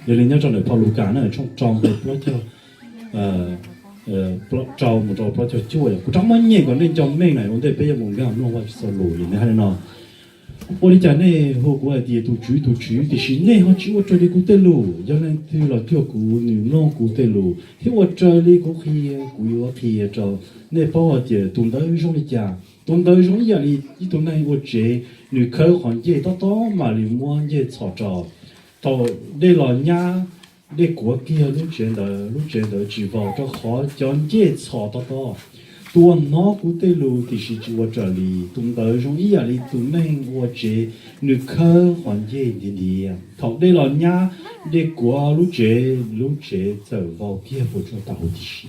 Yog li nyob rau ntawm phau Lukas na, tshooj rau nqe plaub caug rau mus rau plaub caug cuaj, kuv rov muab nyeem kom nej nco meej na ua ntej peb yuav mus nkag mloog Vajtswv txoj lus. Yog nws hais li no: Ua li cas nej hu kuv hais tias tus Tswv, tus Tswv, tiam sis nej ho tsis ua raws li kuv tej lus? Yog leej twg los cuag kuv, nws mloog kuv tej lus thiab ua raws li kuv qhia, kuv yuav qhia rau nej paub hais tias tus ntawd zoo li cas. Tus ntawd zoo ib yam li ib tug neeg ua tsev, nws khawb qhov ncej tob tob mam li muab ncej txhos rau. Thaum dej los nyab, dej kuav kiag lub tsev ntawd, lub tsev ntawd tsis vau rau qhov cov ncej txhos tob tob. Tus uas hnov kuv tej lus tiam sis tsis ua raws li, tus ntawd zoo ib yam li tus neeg ua tsev, nws khawb qhov ncej ntiav ntiav. Thaum dej los nyab, dej kuav lub tsev, lub tsev txawm vau kiag puas tsuaj tas huv tib si.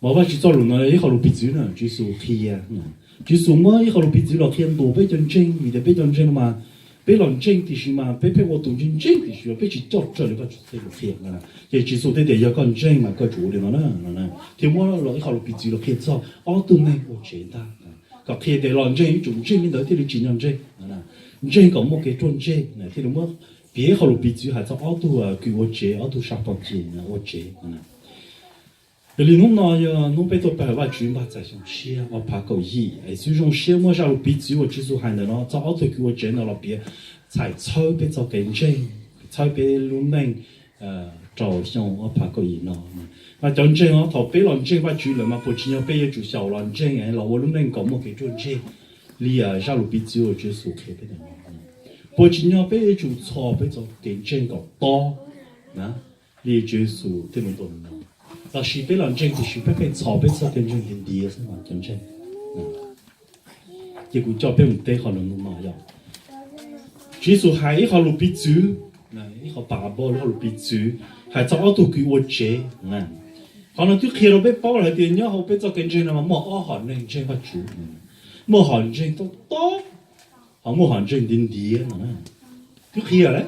Mas Vajtswv txoj lus no ib qho lus piv txwv na, Tswv Yexus qhia. Tswv Yexus muab ib qho lus piv txwv los qhia ntuas peb cov ntseeg, vim tias peb cov ntseeg no mas peb los ntseeg tiam sis mas peb pheej ua tus ntseeg ntseeg tiam sis peb tsis coj raws li Vajtswv tej lus qhia. Ces Tswv Yexus teb tias yog koj ntseeg mas koj tsum ua li no na, thiab muab los ib qho lus piv txwv los qhia txog ob tug neeg ua tsev ntag, kom qhia tias los ntseeg yuav tsum ntseeg li ntawd thiaj li tsim nyog ntseeg. Ntseeg kom muaj kev ruaj ntseg thiaj li muab piav ib qho lus piv txwv hais txog ob tug kws ua tsev, ob tug sab pog ces ua tsev. Yog li hnub no yog hnub peb tuaj pe hawm Vajtswv npaj txais xyoo tshiab ob phav kaum yim, es xwb zoo siab muab zaj lus piv txwv uas Tswv Yexus hais ntawm no txog ob tug kws ua tsev ntawd los piav txhais txhawb peb txoj kev ntseeg, txhawb peb lub neej rau xyoo ob phav kaum yim no. Mas cov ntseeg os, thaum peb los ntseeg Vajtswv lawm mas puas tsim nyog peb yuav tsum xyaum los ntseeg los ua lub neej kom muaj kev ruaj ntseg li zaj lus piv txwv uas Tswv Yexus qhia peb ntawm no? Puas tsim nyog peb yuav tsum txhos peb txoj kev ntseeg kom tob na, li Tswv Yexus tej lus ntuas no, los sis peb los ntseeg tiam sis peb pheej txhos peb txoj kev ntseeg ntiav ntiav xwb mas cov ntseeg? Ces kuv coj peb mus teb qhov no hnub no yog Tswv Yexus hais ib qho lus piv txwv, ib qho parable, ib qho lus piv txwv hais txog ob tug kws ua tsev. Qhov no twb qhia rau peb paub lawm hais tias nyob hauv peb txoj kev ntseeg no mas muaj ob hom neeg ntseeg Vajtswv, muaj hom ntseeg tob tob, ho muaj hom ntseeg ntiav ntiav no. Twb qhia lawm,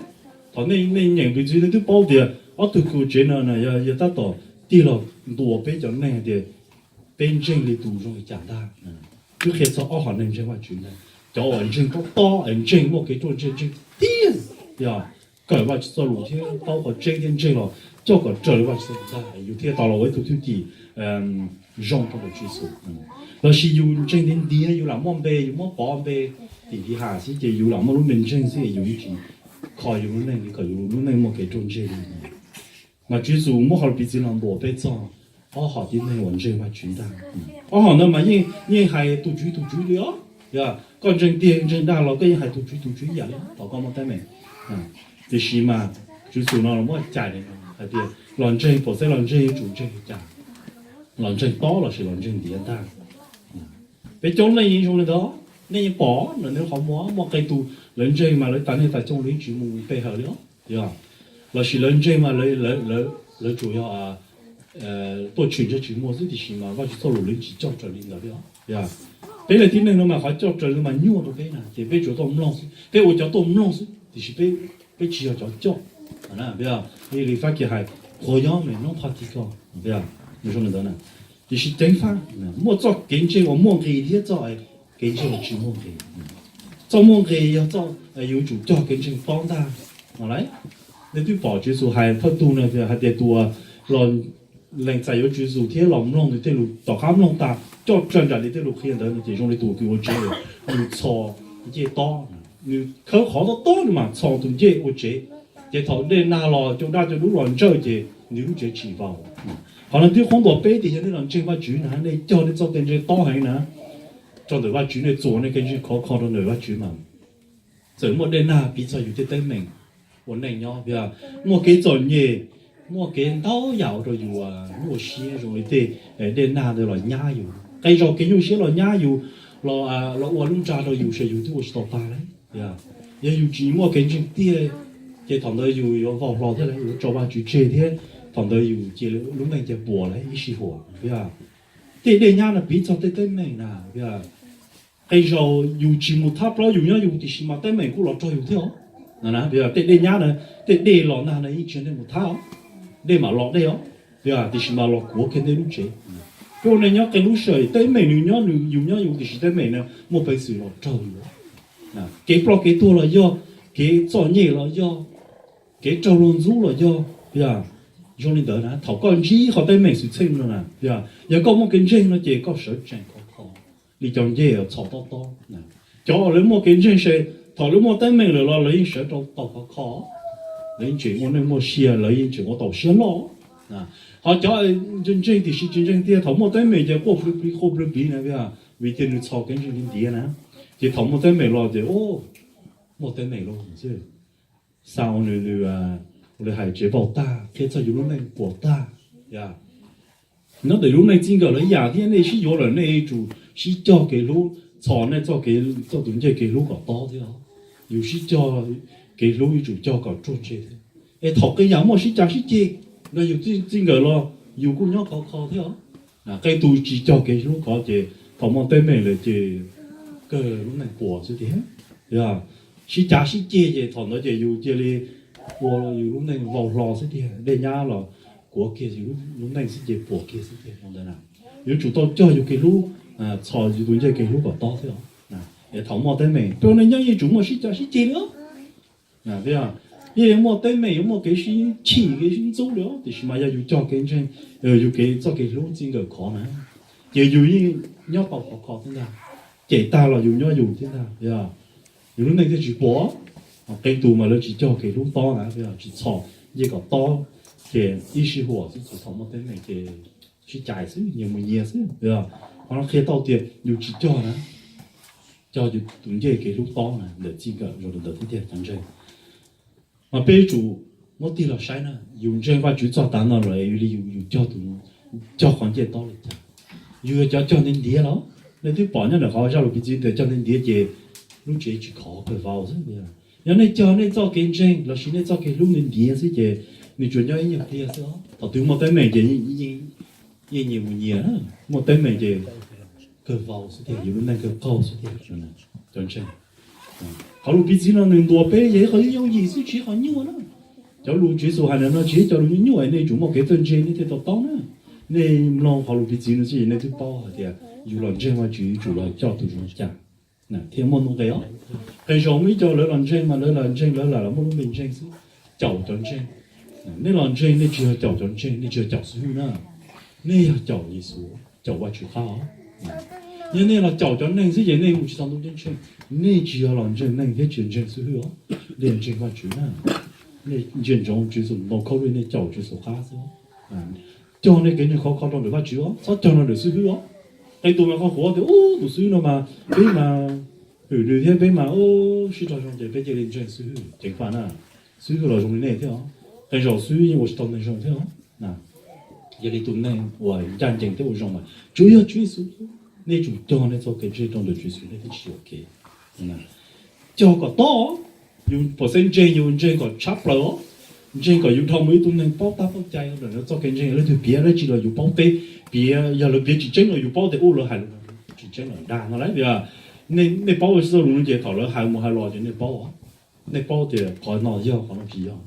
thaum nej nyeem piv txwv nej twb paub tias ob tug kws ua tsev no yog tab tom tig los ntuas peb cov neeg hais tias peb ntseeg li tus zoo li cas ntag. Twb qhia txog ob hom neeg ntseeg Vajtswv ntag, cov uas ntseeg tob tob es ntseeg muaj kev ruaj ntseg ntseeg tiag, yog kawm Vajtswv txoj lus thiab paub qhov tseeb thiab ntseeg los coj kom raws li Vajtswv txoj lus ntag yus thiaj tau los ua ib tug thwj tim zoo rau ntawm Tswv Yexus. Los sis yus ntseeg ntiav ntiav yus lam muaj npe, yus muab pov npe tim ntiv has xwb ces yus lam muaj lub npe ntseeg xwb es yus yeej tsis kho yus lub neej li kom yus lub neej muaj kev ruaj ntseg li. Mas Tswv Yexus muab qhov lus piv txwv no ntuas peb txog ob hom tib neeg uas ntseeg Vajtswv ntag. Ob hom ntawd mas yeej hais tus Tswv tus Tswv li os. Yog koj ntseeg tiag ntseeg dag los koj yeej hais tus Tswv tus Tswv ib yam li thov koj muaj teeb meem. Tiam sis mas Tswv Yexus no los muab cais li no hais tias los ntseeg, pom xeeb los ntseeg yuav tsum ntseeg li cas, los ntseeg tob los sis los ntseeg ntiav ntag. Peb coob leej yeej zoo li ntawd, nej yeej pom no, nej qhov muag muaj qee tus lawv ntseeg mas lawv tas niaj tas xyoo lawv yeej tsis mus pe hawm li os, yog, los sis lawv ntseeg mas lawv tsuas yog tuaj tshwm ntsej tshwm muag xwb tiam sis mas Vajtswv txoj lus lawv tsis coj raws li ntawd li os. Peb li tib neeg no mas qhov coj raws li mas nyuaj rau peb na ces peb tsuas tuaj mloog xwb, peb ua cov tuaj mloog xwb tiam sis peb tsis yog cov coj. Li Fab Kis hais, qhuas yob me noob pha ti ko, zoo li ntawd na. Tiam sis ceev faj, muaj txoj kev ntseeg uas muaj nqis thiab txoj kev ntseeg uas tsis muaj nqis. Txoj muaj nqis yog txoj yus yuav tsum cog kev ntseeg tob ntag. Nej twb pom Tswv Yexus hais thawj tug no hais tias tus uas los lees txais yuav Tswv Yexus thiab los mloog nws tej lus, tom qab mloog tas coj raws nraim li tej lus qhia ntawd no ces zoo li tus kws ua tsev, nws txhos ncej tob, nws khawb qhov tob tob nws mam txhos tus ncej ua tsev. Ces thaum dej nag los cua daj cua dub los ntsawj ces nws lub tsev tsis vau. Qhov no twb qhuab ntuas peb tias yog nej los ntseeg Vajtswv na, nej cog nej txoj kev ntseeg tob heev na, rau ntawm Vajtswv, nej txuas nej kev ntseeg khov kho rau ntawm Vajtswv mas txawm muaj dej nag piv txog yus tej teeb meem ua neej nyob, muaj kev txom nyem, muaj kev ntau yam ua rau yus nyuaj siab zoo li tej dej nag ntawd los nyab yus. Qee zaus kev nyuaj siab los nyab yus, los ua lub nra rau yus ces yus twb ua tsis tau tag li. Yog yus tsis muaj kev ntseeg tiag ces thaum ntawd yus yuav vau hlo thiab, yus yuav tso Vajtswv tseg thiab, thaum ntawd yus cia lub neej cia puas lawm ib sij huam. Tej dej nyab no piv txog tej teeb meem na. Qee zaus yus tsis mus thab plaub yus nyob yus tiam sis mas teeb meem kuj los raug yus thiab os. Tej dej nyab na, tej dej los nag na yeej tsis yog nej mus thab os, dej mam los dej os, tiam sis mas los kuav kiag nej lub tsev. Peb ua neej nyob qee lub sij hawm teeb meem nws nyob nws, yus nyob yus tiam sis teeb meem na muaj peev xwm los raug yus. Kev ploj kev tuag los yog, kev txom nyem los yog, kev raug luag ntxub los yog, yog zoo li ntawd na, thaum koj ntsib qhov teeb meem xwm txheej no na, yog, yog koj muaj kev ntseeg no ces koj sawv tsees khov kho li cov ncej txhos tob tob. Cov uas lawv muaj kev ntseeg se thaum lawv muaj teeb meem lawm los lawv yeej sawv rau tau khov kho, lawv yeej tseem muaj neej muaj sia, lawv yeej tseem ua tau siab loj. Ho cov ntseeg tiam sis tsis ntseeg tiag, thaum muaj teeb meem ces quaj plw plig quaj plw plig na, vim tias nws txhos kev ntseeg li ntiav na. Ces thaum muaj teeb meem los ces muaj teeb meem los xwb, xav ua nws, ua li hais tsev vau tag, qhia txog yus lub neej puas tag. Nyob ntawm yus lub neej txij nkawm los ib yam thiab, nej sib yuav lawm nej yuav tsum sib cog kev hlub, txhos nej txoj kev, txoj tus ncej kev hlub kom tob thiab os. Yus sib cog kev hlub yuav tsum cog kom ruaj ntseg thiab. Es thaum qee yam muaj sib cav sib ceg, no yus txij nkawm los yus kuj nyob khov kho thiab os. Qee tus tsis cog kev hlub khov ces thaum muaj teeb meem lawm ces kawg lub neej puas xwb tiag. Yog sib cav sib ceg ces thaum ntawd ces yus cia li ua yus lub neej vau hlo xwb tiag, dej nyab los kuav kiag yus lub neej xwb ces puas kiag xwb tiag. Ntawd yuav tsum tau cog yus kev hlub, txhos yus tus ncej kev hlub kom tob thiab os. Es thaum muaj teeb meem peb ua neej nyob yeej tsum muaj sib cav sib ceg li os. Yeej muaj teeb meem, yuav muaj kev sib chim kev sib ntxub li os, tiam sis mas yog yus cog kev ntseeg, yus kev, txoj kev hlub txij nkawm khov na, ces yus yeej nyob tau khov kho thiab ntag. Cem tag los yus nyob yus thiab ntag, yus lub neej thiaj tsis puas. Qee tus mas lawv tsis cog kev hlub tob na, tsis txhos ncej kom tob, ces ib sij huam xwb ces thaum muaj teeb meem ces sib cais xwb, nyias mus nyias xwb. Qhov no qhia tau tias yus tsis cog na, cog yus tus ncej kev hlub tob na ntawm txij nkawm zoo li ntawd thiab tiag cov ntseeg. Mas peb yuav tsum muab tig los saib na, yus ntseeg Vajtswv txog tav no lawm, yus li yus, yus cog tus, cog qhov ncej tob li cas? Yus yog cov cog ntiav ntiav los? Nej twb pom nyob ntawm qhov zaj lus piv txwv tias cog ntiav ntiav ces lub tsev tsis khov, kawg vau xwb. Yog nej cog nej txoj kev ntseeg lossis nej txoj kev hlub ntiav ntiav xwb ces nws tsuas nyob ib nyuag pliag xwb os. Thaum twg muaj teeb meem ces yeej nyias mus nyias na, muaj teeb meem ces kawg vau xwb tiag, yus lub neej kawg qaug xwb tiag. Cov ntseeg, qhov lus piv txwv no nws ntuas peb yog ib qho yooj yim xwb tsis yog qhov nyuaj na. Cov lus Tswv Yexus hais ntawm no tsis yog cov lus nyuaj nyuaj, nej yuav tsum muaj kev txawj ntse nej thiaj to taub na. Nej mloog qhov lus piv txwv no xwb ces nej twb paub hais tias yus los ntseeg Vajtswv yuav tsum los coj tus zoo li cas thiaj muaj nuj nqis os. Qee zaus muaj ib co lawv los ntseeg mas lawv los ntseeg lawv lam los muaj lub npe ntseeg xwb, caum cov ntseeg. Nej los ntseeg nej tsis yog caum cov ntseeg, nej tsis yog caum xib hwb na, nej yog caum Yexus, caum Vajtswv qab os. Yog nej los caum cov neeg xwb ces nej mus tsis tau ntuj ceeb tsheej. Nej tsis yog los ntseeg neeg thiab tsis yog ntseeg xib hwb os, nej ntseeg Vajtswv na. Nej ntsia ntsoov Tswv Yexus ntaus khaub lig, nej caum Tswv Yexus qab xwb. Cog nej kev ntseeg khov kho rau ntawm Vajtswv os, txhob cog rau ntawm xib hwb os. Qee tus mas qhov kuv tias ub tus xib hwb no mas peb mas hwm nws thiab peb mas ub sib raug zoo ces peb cia li ntseeg xib hwb ceev faj na. Xib hwb los zoo li nej thiab os, qee zaum xib hwb yeej ua tsis tau neeg zoo thiab os. Yog li tus neeg uas ncaj ncees thiab ua zoo mas tsuas yog Tswv Yexus. Nej tsum cog nej txoj kev ntseeg rau ntawm Tswv Yexus nej thiaj tsis yuam kev. Cog kom tob, yus pom xeeb ntseeg yus ntseeg kom tshab plaws os. Ntseeg kom yus dhau mus ib tug neeg paub tab paub cai, txoj kev ntseeg leej twg piav dab tsi los yus paub teb, piav yog lawv piav tsis tseeb los yus paub tias ub lawv hais tsis tseeb los dag no lawm. Nej paub ua tsis txog lus no ces thaum lawv hais mus hais los ces nej paub, nej paub tias qhov no yog qhov no tsis yog.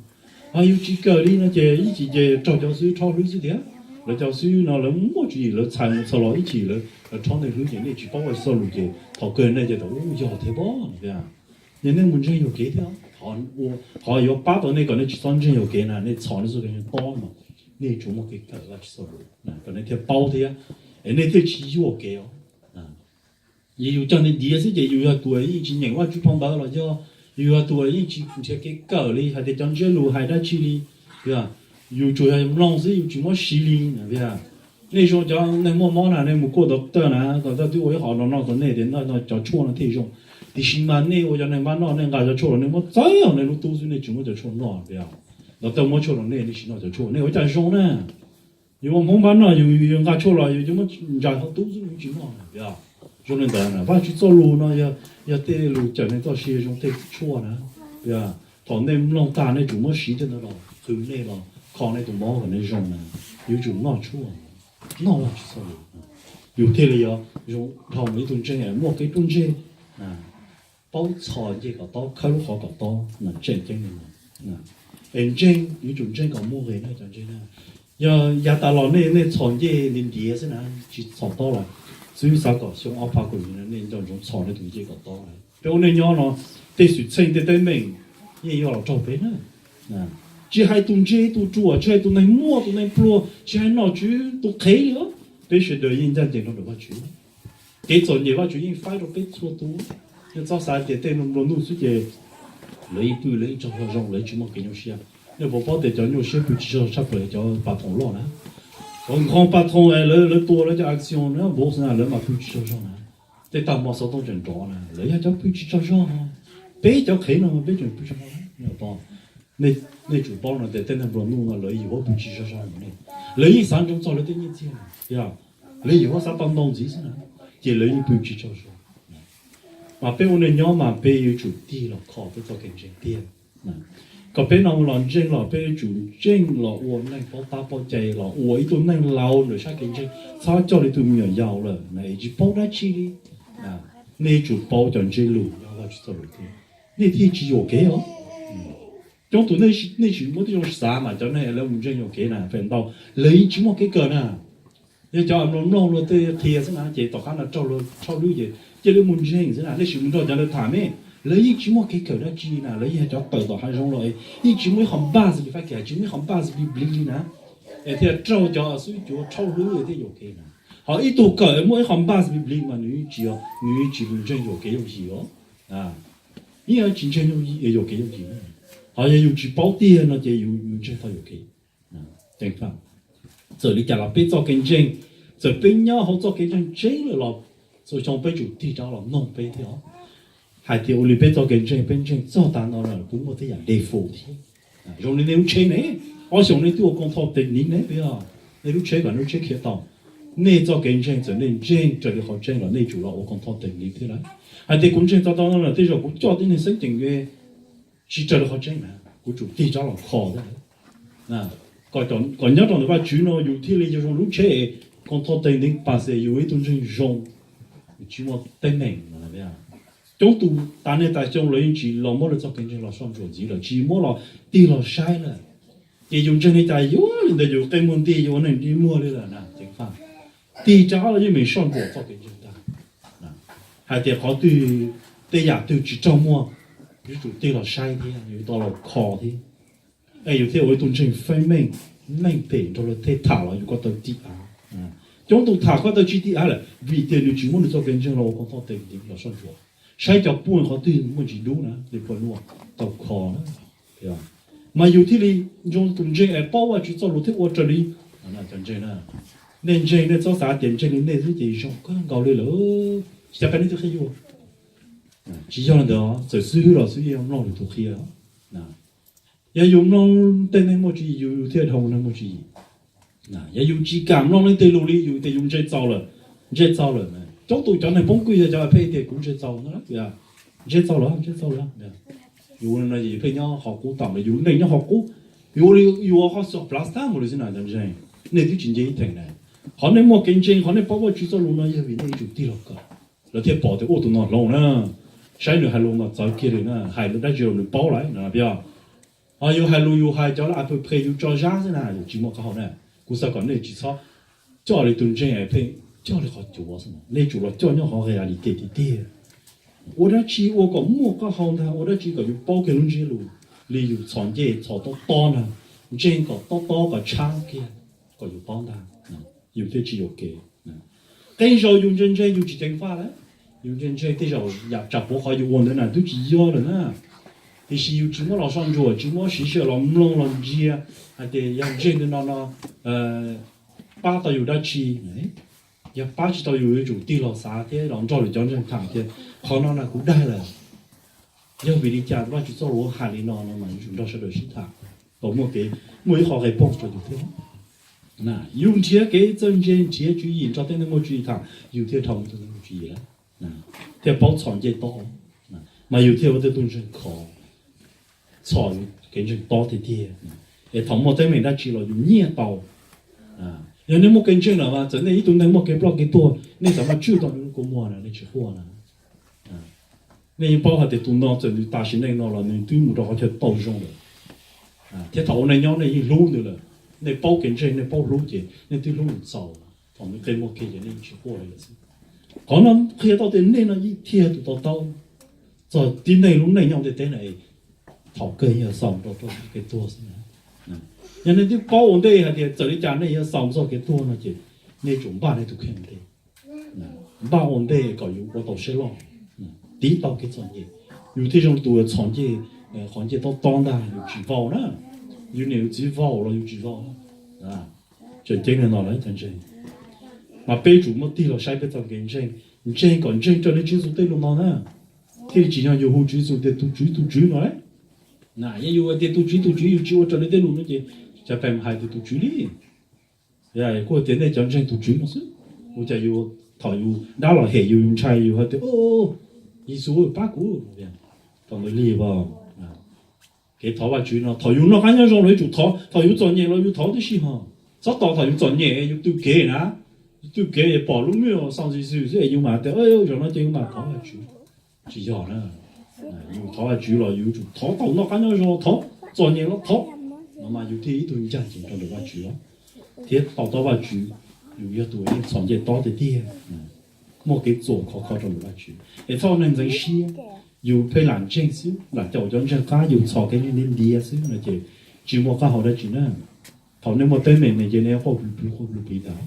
Ho yus tsis kawm li no ces ib chim ces raug cov xib hwb rhob hlwb xwb tiag. Lawv cov xib hwb no lawv muaj tswv yim, lawv txhais mus txhais los, ib chim lawv rhob nej hlwb ces nej tsis paub ua tsis txog lus ces thaum kawg nej ces tau ub yog thiab pob no tiag. Yog nej mus ntseeg yuam kev thiab, qhov yuav pab tau nej kom nej tsis txhob ntseeg yuam kev na nej txhos nej txoj kev ntseeg tob no, nej yuav tsum muaj kev kawm Vajtswv txoj lus kom nej thiaj paub thiab, es nej thiaj tsis yuam kev os. Yog yus cog ntiav ntiav xwb ces yus yog tus yeej tsis nyeem Vajtswv phau ntawv los yog yus yog tus yeej tsis nrhiav kev kawm li hais tias cov ntsiab lus hais dab tsi li. Yus tsuas yog mloog xwb yus tsis muab siv li. Nej zoo cov neeg muaj mob na, nej mus kuaj doctor na, doctor twb ua ib qho no no rau nej tias cov tshuaj no thiaj zoo. Tiam sis mas nej ua cov neeg npab noj, nej nqa cov tshuaj los nej muab txawb hauv nej lub tub xwb, nej tsis muab cov tshuaj noj. Doctor muab tshuaj rau nej, nej tsis noj cov tshuaj, nej ua cas zoo na? Yus ua Hmoob npab noj, yus nqa tshuaj los yus muab ntsaws hauv tub xwb, yus tsis noj. Zoo li ntawd na, Vajtswv txoj lus no yog tej lus cawm neeg txoj sia zoo tej tshuaj na. Thaum nej mloog tag nej tsum muab siv tej ntawd los qhwv nej los kho nej tus mob kom nej zoo na, yus tsum noj tshuaj, noj Vajtswv txoj lus, yus thiaj li yuav zoo dhau mus ib tug ntseeg muaj kev ruaj ntseg, paub txhos ncej kom tob, khawb lub qhov kom tob, tseem ceeb li no. Es ntseeg yuav tsum ntseeg kom muaj nqis na cov ntseeg na. Yog yav tas los nej, nej txhos ncej ntiav ntiav xwb na, tsis txhos tob los xwb, xav kom xyoo ob phav kaum yim no nej nco ntsoov txhos nej tus ncej kom tob. Peb ua neej nyob no, tej xwm txheej tej teeb meem yeej yuav los raug peb na. Tsis hais tus ntse tus ruam, tsis hais tus neeg muaj tus neeg pluag, tsis hais nom tswv tus qhev li, peb sawv daws yeej ncaj ncees rau ntawm Vajtswv. Kev txom nyem Vajtswv yeej faib rau peb txhua tus. Nej txhob xav tias tej nplua nuj xwb ces lawv yeej pw lawv yeej tsaug zog zoo, lawv yeej tsis muaj kev nyuaj siab. Nej puas paub tias cov nyuaj siab pw tsis tsaug zog tshaj plaws cov pas thoos loj na? Cov nkhoos pas thoos es lawv tua lawv cov action na, npov na, lawv mas pw tsis tsaug zog na. Tej tag hmo xov tooj tseem nrov na, lawv yog cov pw tsis tsaug zog. Peb cov qhev no mas peb tseem pw tsaug zog. Nej tsum paub no tias tej neeg nplua nuj no lawv yim huab pw tsis tsaug zog ne. Lawv yeej xav ntsoov txog lawv tej nyiaj txiag, lawv yim huab xav tau ntau ntxiv xwb na, ces lawv yeej pw tsis tsaug zog. Mas peb ua neej nyob mas peb yuav tsum tig los kho peb txoj kev ntseeg tiag. Kom peb no los ntseeg los peb yuav tsum ntseeg los ua neej paub tab paub cai los ua ib tug neeg laus ntawm sab kev ntseeg, txhob coj li tus me nyuam yaus lawm na es tsis paub dab tsi li. Nej yuav tsum paub cov ntse lus, Vajtswv txoj lus tiag, nej thiaj tsis yuam kev os. Coob tus nej sim muab tej zoo xav mas cov neeg lawv mus ntseeg yuam kev na feem ntau lawv yeej tsis muaj kev kawm na. Yog cov mloog mloog luag tej qhia xwb na ces tom qab no raug luag tshauj lwb ces cia li mus ntseeg xwb na, nej sim mus nrog cov ntawd tham ne, lawv yeej tsis muaj kev kawm dab tsi na, lawv yeej yog cov tawm tom hav zoov los yeej tsis muaj ib qho npaj xwb li, fab kis tsis muaj ib qho npaj xwb li na, es thiaj raug cov xub cuav tshauj lwb thiaj yuam kev na. Ho ib tug kawm muaj ib qho npaj xwb li mas nws tsis, nws tsis mus ntseeg yuam kev yooj yim os. Yeej tsis ntseeg yuam kev yooj yim. Ho yog yus tsis paub tiag no ces yus ntseeg tau yuam kev. Txawm li cas los peb txoj kev ntseeg, txawm peb nyob hauv txoj kev ntseeg tseeb lawm los txhua xyoo peb tsum tig rov los noog peb thiab os, hais tias ua li peb txoj kev ntseeg peb ntseeg txog tav no lawm puas muaj tej yam default thiab. Zoo li nej lub tsheb ne, ob xyoos nej twb ua koom thoj tes niv ne, nej lub tsheb kom nej lub tsheb khiav tau, nej txoj kev ntseeg txawm nej ntseeg raws li qhov tseeb los nej tsum los ua koom thoj tes niv thiab lawm. Hais tias kuv ntseeg tau tau no lawm tej zaum kuv coj tib neeg xeeb ceem tsis raws li qhov tseeb na, kuv tsum tig rov los kho thiab. Kom nyob rau ntawm Vajtswv no yus thiaj li yog zoo lub tsheb, koom thoj tes niv pas xes yus ib tug ntseeg zoo, tsis muaj teeb meem. Coob tus tas niaj tas xyoo los yeej tsis los muab lawv txoj kev ntseeg los soj ntsuam ntxiv lawm, tsis muab los tig los saib lawm. Ces yus ntseeg li cas yuav li ntawd, yus qe muag nti yuav ua neeg dig muag li lawm na. Ceev faj, tig rov los yeej meem soj ntsuam txoj kev ntseeg ntag. Hais tias qhov twg, tej yam twg tsis raug muag, yuav tsum tig los saib thiab yuav tau los kho thiab. Es yus thiaj ua ib tug ntseeg feeb meej, meej pem nrog luag tej tham los yus ko taw ti av. Coob tus tham ko taw tsis ti av lawm vim tias nws tsis muab nws txoj kev ntseeg los ua koom thoj tes niv los soj ntsuam, saib cov puj qhov twg muaj ntsis dub na, li puas nuaj tau kho na. Mas yus thiaj li zoo tus ntseeg es paub Vajtswv txoj lus thiab ua raws li. Cov ntseeg, nej ntseeg nej txhob xav tias ntseeg li nej xwb ces zoo kawg nkaus li lawm, tsis tas peb nej twb qhib yuav. Tsis yog li ntawd, txawm xib hwb los xwb yeej mloog lwm tus qhia. Yog yus mloog tej neeg muaj tswv yim yus thiaj dhau neeg muaj tswv yim. Yog yus tsis kam mloog leej twg lus li yus tias yus ntse txaus lawm, ntse txaus lawm. Coob tus cov neeg poob kwj yog cov pheej tias kuv ntse txaus no, ntse txaus lawm, ntse txaus lawm. Yus no yus pheej nyob qhov qub tom ntawd, yus neej nyob qhov qub, yus ua li yus ua qhov xyov plav tag mus li xwb na cov ntseeg. Nej twb tsis nce ib theem na. Qhov nej muaj kev ntseeg, qhov nej paub Vajtswv txoj lus no yog vim nej yuav tsum tig los kawm, lawv thiaj pom tias ua tus no hloov na, saib nws hais lus no txawv kiag li na, hais lus dab tsi los nws paub lawm no. Ho yus hais lus yus hais cov laj pw phem yus tso zab xwb na, yus tsis muaj qab hau na. Kuv xav kom nej tsis txhob coj li tus ntseeg pheej coj li qhov cuav xwb, nej tsum los coj nyob qhov reality tiag tiag. Ua dab tsi ua kom muaj qab hau ntag, ua dab tsi kom yus paub kiag lub ntsiab lus li yus txhom ncej txhom tob tob ntag, ntseeg kom tob tob kom tshab kiag kom yus paub ntag, yus thiaj tsis yuam kev. Qee zaus yus ntseeg ntseeg yus tsis ceev faj lawm, yus ntseeg ntseeg tej zaum yam tsam puav qhov yus ua ntawd na twb tsis yog lawm na. Tiam sis yus tsis muab los soj ntsuam, tsis muab siv sij hawm los mloog los ntsia hais tias yog ntseeg li no no pab tau yus dab tsi. Yog pab tsis tau yus yuav tsum tig los xav thiab los nrog lwm cov ntseeg tham tias qhov no na kuv daig lawm, yog vim li cas Vajtswv txoj lus hais li no no mas yuav tsum nrog sawv daws sib tham kom muaj kev, muaj ib qho qe pooj rau yus thiab. Yus nrhiav kev txawj ntse, nrhiav tswv yim, nrog tej neeg muaj tswv yim tham, yus thiaj dhau tej neeg muaj tswv yim lawm, thiaj paub txhom ncej tob, mas yus thiaj ua tej tug ntseeg khov, txhom kev ntseeg tob tiag tiag. Es thaum muaj teeb meem dab tsi los yus nyiaj tau. Yog nej muaj kev ntseeg lawm mas txawm nej ib tug neeg muaj kev ploj kev tuag nej xav mas tswj tau nws lub kua muag na, nej tsis quaj na. Nej yeej paub hais tias tus no txawm nws tas sim neej no los nws twb mus rau qhov chaw tau zoo lawm, thiab thaum ua neej nyob nej yeej hlub nws lawm. Nej paub kev ntseeg, nej paub hlub ces nej twb hlub nws txaus. Thaum nws qe muag kiag ces nej yeej tsis quaj li lawm xwb. Qhov no qhia tau tias nej no yeej thiaj tus to taub txog tib neeg lub neej nyob ntiaj teb na. Thaum kawg yeej yog xaus rau rau kev tuag xwb na. Yog nej twb paub ua ntej hais tias txawm li cas nej yuav xaus txoj kev tuag no ces nej yuav tsum npaj nej tus kheej ua ntej, npaj ua ntej kom yus ua tau siab loj, tiv tau kev txom nyem, yus thiaj zoo tus txhom ncej, qhov ncej tob tob ntag, yus tsis vau na, yus niam yus txiv vau los yus tsis vau. Tseem ceeb li no lawm cov ntseeg, mas peb tsum muab tig los saib peb txoj kev ntseeg, ntseeg kom ntseeg raws li Tswv Yexus tej lus no na, thiaj li tsis yog yus hu Tswv Yexus tias tus Tswv tus Tswv no. Na yog yus tias tus Tswv tus Tswv yus tsis ua raws li tej lus no ces cov pem hais tias tus Tswv li, kuj tias nej cov ntseeg tus Tswv no xwb. Ua cas yus thaum yus dab los hem yus, yus ntshai yus hais tias Yexus pab kuv, thaum ntawd li os. Kev thov Vajtswv no thaum yus noj qab nyob zoo los yuav tsum thov, thaum yus txom nyem los yus thov tib si ho. Txhob tos thaum yus txom nyem yus tw kev na, yus tw kev pom lub me xoo xis xwm xwb es yus mam tias zaum no ces yus mam thov Vajtswv. Tsis yog na, yus thov Vajtswv los yus tsum thov thaum noj qab nyob zoo thov, txom nyem los thov, no mas yus thiaj ib tug ncaj ncees rau ntawm Vajtswv os. Thiab to taub Vajtswv, yus yog tus yeej txhom ncej tob tiag tiag, muaj kev txuam khov kho rau ntawm Vajtswv es txhob ua neeg ntxeev siab. Yus pheej lam ntseeg xwb, lam caum cov ntseeg qab, yus txhom kev ntseeg ntiav ntiav xwb no ces tsis muaj qab hau dab tsi na. Thaum nej muaj teeb meem ne ces nej yuav quaj plhws plhws quaj plhws plhws ntag.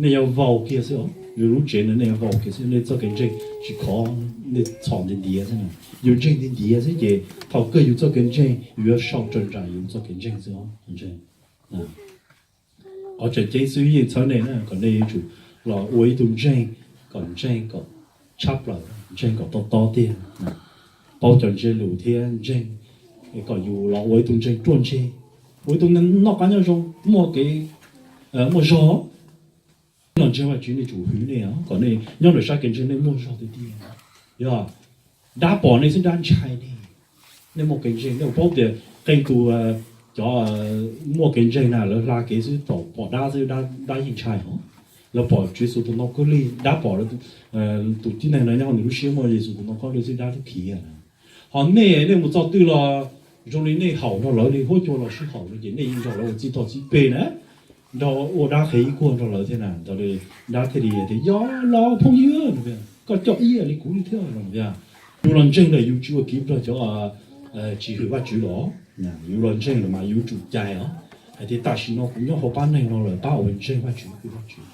Nej yuav vau kiag xwb os, yus lub tsev ntawd nej yuav vau kiag xwb, nej txoj kev ntseeg tsis khov, nej txhom ntiav ntiav xwb na. Yus ntseeg ntiav ntiav xwb ces thaum kawg yus txoj kev ntseeg yus yuav sau raws nraim yus txoj kev ntseeg xwb os. Qhov tseem ceeb xwb yeej txhawb nej na kom nej yuav tsum los ua ib tug ntseeg kom ntseeg kom tshab plaws, ntseeg kom tob tob tiag, paub cov ntsiab lus thiab ntseeg kom yus los ua ib tug ntseeg ruaj ntseg, ua ib tug noj qab nyob zoo, muaj kev muaj zog. Los ntseeg Vajtswv nej tsum hwm nej os, kom nej nyob ntawm sab kev ntseeg nej muaj zog tiag tiag. Yog dab pom nej xwb dab ntshai nej. Nej muaj kev ntseeg nej paub tias qee tus cov muaj kev ntseeg na lawv hla kev xwb thaum pom dab xwb dab yeej ntshai hos. Lawv pom Tswv Yexus tus ntoo khaub lig, dab pom tus tib neeg no nyob hauv nws lub siab muaj Yexus tus ntoo khaub lig xwb dab twb khiav na. Ho nej, nej mus txog twg los zoo li nej haum nrog lawv li, huab cua los sib haum no ces nej yeej nrog lawv ua txij toj txij peg na, nrog ua dab qhev ib kuag nrog lawv thiab na. Ntawd li dab thiaj li tias yog los phooj ywg, koj coj ib yam li kuv li thiab no tiag. Yus los ntseeg lawm yus tsis ua kiv nrog cov tsis hwm Vajtswv los, yus los ntseeg lawm mas yus tsum cai os, hais tias tam sim no kuv nyob hauv pab neeg no lawm, pab ua ntseeg Vajtswv, kuv Vajtswv.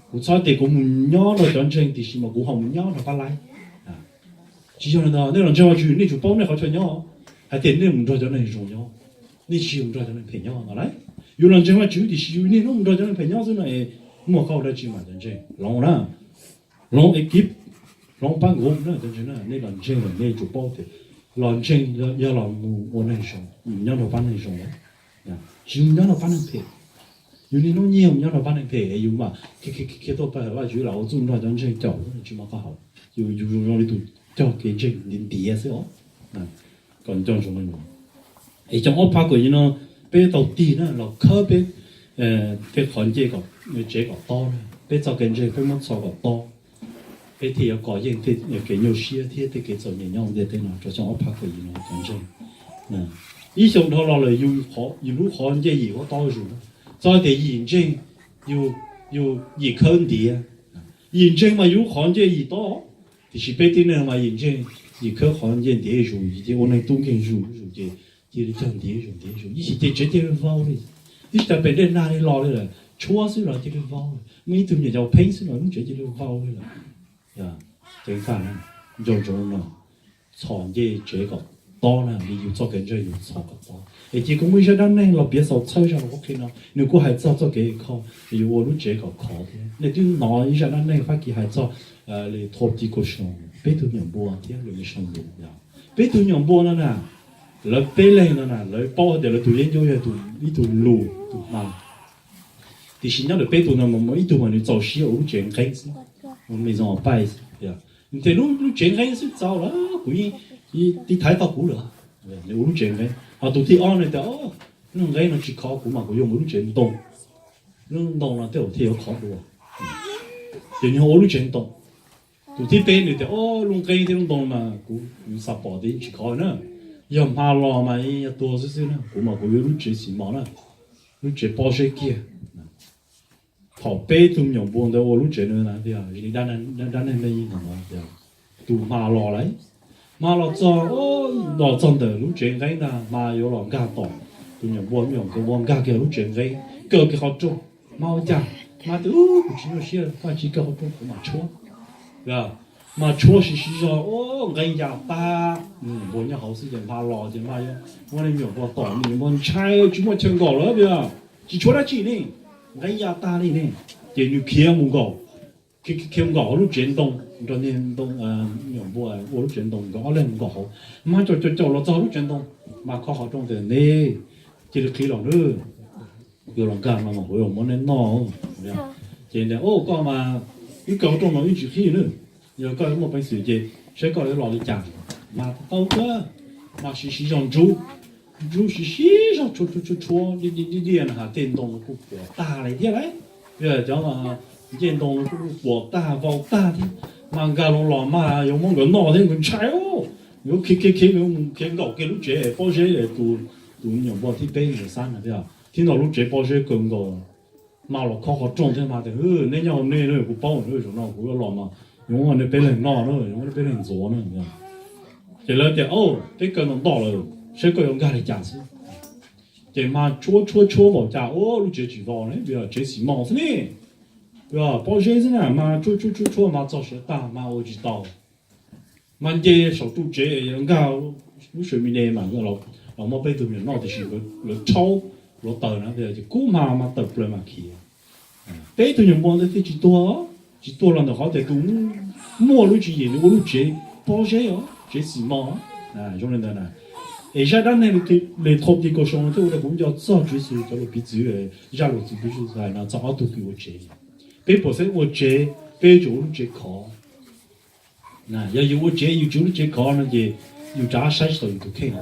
Kuv txhob tias kuv mus nyob nrog cov ntseeg tiam sis mas kuv ho mus nyob nrog pab laib. Tsis yog li ntawd, nej los ntseeg Vajtswv nej tsum paub nej qhov chaw nyob, hais tias nej mus nrog cov neeg zoo nyob, nej tsis mus nrog cov neeg phem nyob no lauj. Yus los ntseeg Vajtswv tiam sis yus niaj hnub mus nrog cov neeg phem nyob xwb no es muaj qauj dab tsi mas cov ntseeg hloov na, hloov ekip, hloov pab nkuv na cov ntseeg na. Nej los ntseeg lawm nej tsum paub tias los ntseeg yog los mus ua neeg zoo, nyob nrog pab neeg zoo lawm, tsis mus nyob nrog pab neeg phem. Yus niaj hnub nyiag mus nyob nrog pab neeg phem es yus mam khiav tuaj pawg Vajtswv los ua txuj nrog cov ntseeg caum, tsis muaj qab hau. Yus, yus zoo li tus cog kev ntseeg ntiav ntiav xwb os. Kom nco ntsoov li no. Es xyoo ob phav kaum yim no peb tau tig na los khawb peb tej qhov ncej, tsev kom tob na, peb txoj kev ntseeg peb muab txhom kom tob, peb thiaj yuav kov yeej tej kev nyuaj siab thiab tej kev txom nyem nyob hauv ntiaj teb no rau xyoo ob phav kaum yim no cov ntseeg. Ib xyoo dhau los lawm yus lub qhov ncej yim huab tob zuj zus, txog tias yim ntseeg, yus yim khawb ntiav. Yim ntseeg mas yus lub qhov ncej yim tob, tiam sis peb tib neeg mas yim ntseeg, yim khawb qhov ncej ntiav zuj zus ces ua neeg tub nkeeg zuj zus ces cia li cog ntiav zuj zus ntiav zuj zus, ib chim ces tsev cia li vau li. Ib chim tas pem dej nag li los li lawm, tshuab xwb los cia li vau li. Muaj ib tug me nyuam yaus pheeb xwb los lub tsev cia li vau li lawm. Ceev faj na, nco ntsoov no, txhom ncej tsev kom tob na, li yus txoj kev ntseeg yus txhom kom tob. Es cia kuv muaj ib zaj dab neeg los piav xaus txhawb zaj qhuab qhia no, nws kuj hais txog txoj kev kho, yus ua lub tsev kom khov thiab. Nej twb hnov ib zaj dab neeg Fab Kis hais txog li thau ti kos soo, peb tug me nyuam npua thiab lus me soo lus. Peb tug me nyuam npua no na, lawv peb leeg no na lawv paub tias lawv tus yeeb ncuab yog ib tug lus tus hma, tiam sis nyob ntawm peb tug no mas muaj ib tug mas nws txaus siab ua lub tsev nqeeb xwb, me zoo pais, nws tias lub tsev nqeeb xwb txaus lawm, kuv yeej tiv thaiv tau kuv lawm, nws ua lub tsev nqeeb. Ho tus thib ob nws tias lub nqeeb no tsis khov kuv mas kuv yuav mus lub tsev ntoo, lub ntoo no tej zaum thiaj yuav khov dua, ces nws ua lub tsev ntoo. Tus thib peb nws tias o, lub nqeeb thiab lub ntoo mas kuv xav pom tias yeej tsis khov na, yog hma los mas yog tuag xwb xwb na, kuv mas kuv yuav lub tsev xis mos na, lub tsev pob zeb kiag. Thaum peb tug me nyuam npua ntawd ua lub tsev na, tias li dab neeg me yeej no tias tus hma los lawm, hma los txog, los txog ntawm lub tsev nqeeb ntag, hma yuav los nkag tom Tus nyuam npua me nyuam nkawd ua nkag kiag lub tsev nqeeb, kaw kiag qhov rooj. Hma ua cas? Hma tias, Kuv tsis nyuaj siab, koj tsis kaw qhov rooj kuv mam tshuab. Mas tshuab siv siv zog, nqeeb ya tag. Nyuam npua nyob hauv xwb ces hma los ces hma yuav muab me nyuam npua tom, me nyuam npua ntshai tsis muaj chaw nkaum lawm tias, Tsis tshuab dab tsi ne, nqeeb ya tag li ne. Ces nws khiav mus nkaum, khiav mus nkaum hauv lub tsev ntoo, nrog niag ntoo, nyuam npua ua lub tsev ntoo nkawd ob leeg mus nkaum hauv. Hma caum caum caum los txog lub tsev ntoo, hma khob qhov rooj tias, Neb cia li qhib los nawb, yuav los nkag no mas kuv yuav muab neb noj. Ces tias, Koj mas wb kaw qhov rooj no wb tsis qhib nawb, yog koj muaj peev xwm ces saib koj yuav los li cas. Mas tau kawg, mas siv siv zog ntsub, ntsub siv siv zog tshuab tshuab tshuab, diaj diaj diaj no has tej ntoo no kuj puas tag li thiab lauj. Cov ncej ntoo no kuj puas tag vau tag thiab. Mas nkag los los mas yuav muab nkawd noj thiab, nkawd ntshai, yuav khiav khiav khiav, nkawd mus khiav nkaum kiag lub tsev pob zeb, tus nyuam npua thib peb nkawd xab na thiab, thib no lub tsev pob zeb kawg nkaus. Mas los khob qhov rooj thiab mas tias, Neb nyob hauv nej na, kuv paub na, zaum no kuv yuav los mas yuav muab nej peb leeg noj na, yuav muab nej peb leeg ntxuav na. Ces lawv tias, Peb kaw ntom ntom lawm, saib koj yuav nkag li cas xwb. Ces mas tshuab tshuab tshuab npaum cas ua lub tsev tsis vau ne, tsev xis mos xwb ne. Pob zeb xwb na, mas tshuab tshuab tshuab tshuab mas txog siav tag mas ua tsis tau. Mas nce saum ru tsev nkag lub sawv mi ne mas los muab peb tug me nyuam noj, tiam sis lawv rhaub hluav taws na, ces kub hma mas tawm plaws mas khiav. Peb tug nyuam npua ntawd thiaj tsis tuag, tsis tuag los ntawm qhov tias tus muaj lub tswv yim nws ua lub tsev pob zeb os, tsev xis mos. Zoo li ntawd na, es zaj dab neeg li thau ti kaus soo no thiaj ua rau kuv nco txog Tswv Yexus cov lus piv txwv, zaj lus txwv piv txwv hais no txog ob tug kws ua tsev. Peb puas xeeb ua tsev, peb tsuas ua lub tsev khov. Yog yus ua tsev yus tsis ua lub tsev khov no ces yus rov qab saib tsis taus yus tus kheej.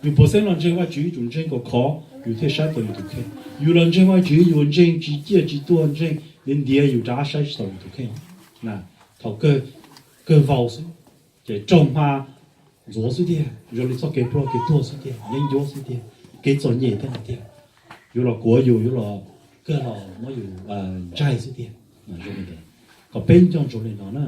Yus puas xeeb los ntseeg Vajtswv, yus ntseeg kom khov yus thiaj saib tau yus tus kheej. Yus los ntseeg Vajtswv yus ntseeg tsis ciaj tsis tuag, ntseeg ntiav ntiav, yus rov qab saib tsis taus yus tus kheej. Thaum kawg vau xwb, ces raug hma ntxuav xwb tiag, zoo li txoj kev ploj kev tuag xwb tiag, yeeb ncuab xwb tiag, kev txom nyem thiab no tiag. Yuav los kuav yus, yuav los kawg los muab yus ntsaig xwb tiag. Kom peb nco ntsoov li no na.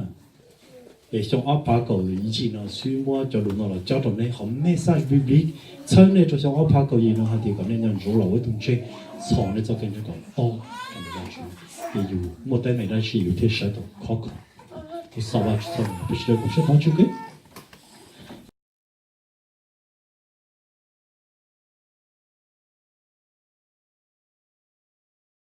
Es xyoo ob phav kaum yim no xwb muab cov lus no los cob rau neb, qhov message biblical txhawb nej rau xyoo ob phav kaum yim no hais tias kom nej nco ntsoov los ua ib tug ntseeg, txhom nej txoj kev ntseeg kom tau rau Vajtswv, ces yus muaj teeb meem dab tsi yus thiaj sawv tau khov kho. Kuv xav Vajtswv txhawb nqa peb sawv daws, kuv sib qhov tswj kev.